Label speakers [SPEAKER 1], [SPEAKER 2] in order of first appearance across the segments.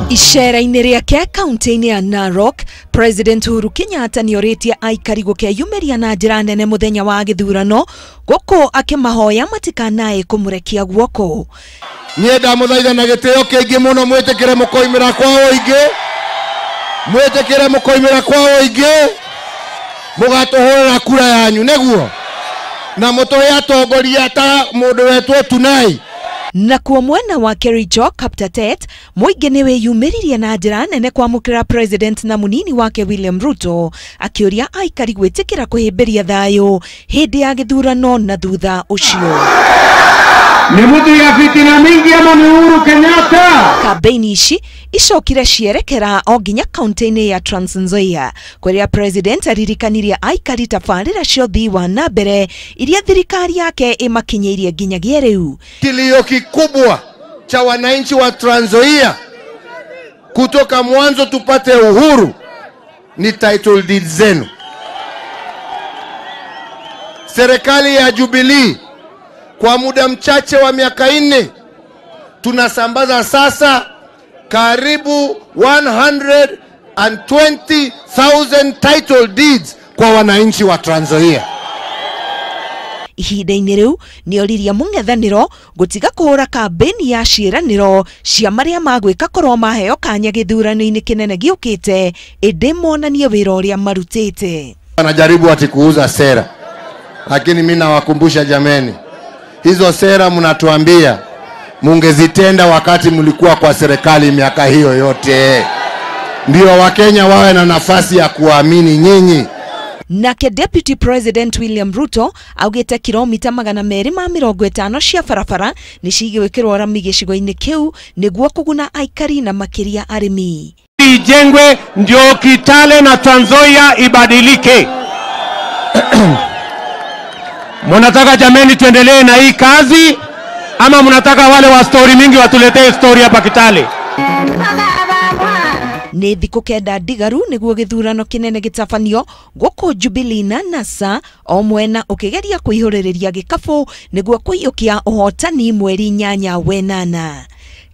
[SPEAKER 1] Icera-inĩ rĩake kaunti-inĩ ya Narok, President Uhuru Kenyatta nĩorĩtie aikari gũkeyumĩria na njĩra nene mũthenya wa gĩthurano gũkũ akĩmahoya matikanae kũmũrekia guoko.
[SPEAKER 2] Niĩ ndamũthaitha na gĩtĩo kĩingĩ mũno mwĩtĩkĩre mũkoimĩra kwa ũingĩ, mwĩtĩkĩre mũkoimĩra kwa ũingĩ, mũgatũhũrĩra kura yanyu nĩguo na mũtũhe atongoria ta mũndũ wetwo Tunai.
[SPEAKER 1] Nakuo mwena wa Kericho Kaptatet, mũingĩ nĩ wĩyumĩririe na njĩra nene kwamũkĩra President na mũnini wake William Ruto akĩũria aikari gwĩtĩkĩra kũhĩmbĩria thayũ hĩndĩ ya gĩthurano na thutha ũcio.
[SPEAKER 3] Ni mtu ya fitina mingi ama ni Uhuru Kenyatta?
[SPEAKER 1] Kambeini ici icokire cierekera o nginya kaunti-inĩ ya Trans Nzoia kũrĩa President aririkanirie aikari tabarĩra cia ũthii wa na mbere iria thirikari yake ĩmakinyĩirie nginyagia rĩu.
[SPEAKER 2] Kilio kikubwa cha wananchi wa Trans Nzoia kutoka mwanzo tupate uhuru ni title deed zenu. Serikali ya Jubilee kwa muda mchache wa miaka 4 tunasambaza sasa karibu 120,000 title deeds kwa wananchi wa Trans Nzoia.
[SPEAKER 1] Ihinda-inĩ rĩu nĩoririe mũng'ethanĩro gũtiga kũhũra kambĩini ya ciĩranĩro cia marĩa magwĩka korwo maheo kanya gĩthurano-inĩ kĩnene gĩũkĩte ĩndĩ monanie wĩra ũrĩa marutĩte.
[SPEAKER 2] Wanajaribu ati kuuza sera, lakini mimi nawakumbusha jameni, hizo sera mnatuambia mungezitenda wakati mlikuwa kwa serikali miaka hiyo yote, ndio Wakenya wawe na nafasi ya kuamini nyinyi.
[SPEAKER 1] Nake Deputy President William Ruto augĩte kilomita 250 cia barabara nĩ cigwĩkĩrwo rami gĩcigo-inĩ kĩu nĩguo kũguna aikari na makĩria arĩmi.
[SPEAKER 3] Ijengwe ndio Kitale na Trans Nzoia ibadilike. Mnataka jameni tuendelee na hii kazi ama mnataka wale wa story mingi watuletee story hapa Kitale?
[SPEAKER 1] Nĩ thikũ 9 ndigaru nĩguo gĩthurano kĩnene gĩtabanio gũkũ Jubilee na NASA o mwena ũkĩgeria kũihũrĩrĩria gĩkabũ nĩguo kũiyũkia ũhotani mweri 8 wenana.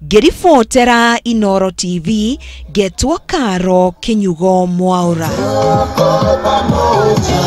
[SPEAKER 1] Ngĩribotera Inooro TV ngetwo Karo Kinyugo Mwaura.
[SPEAKER 4] Tuko pamoja.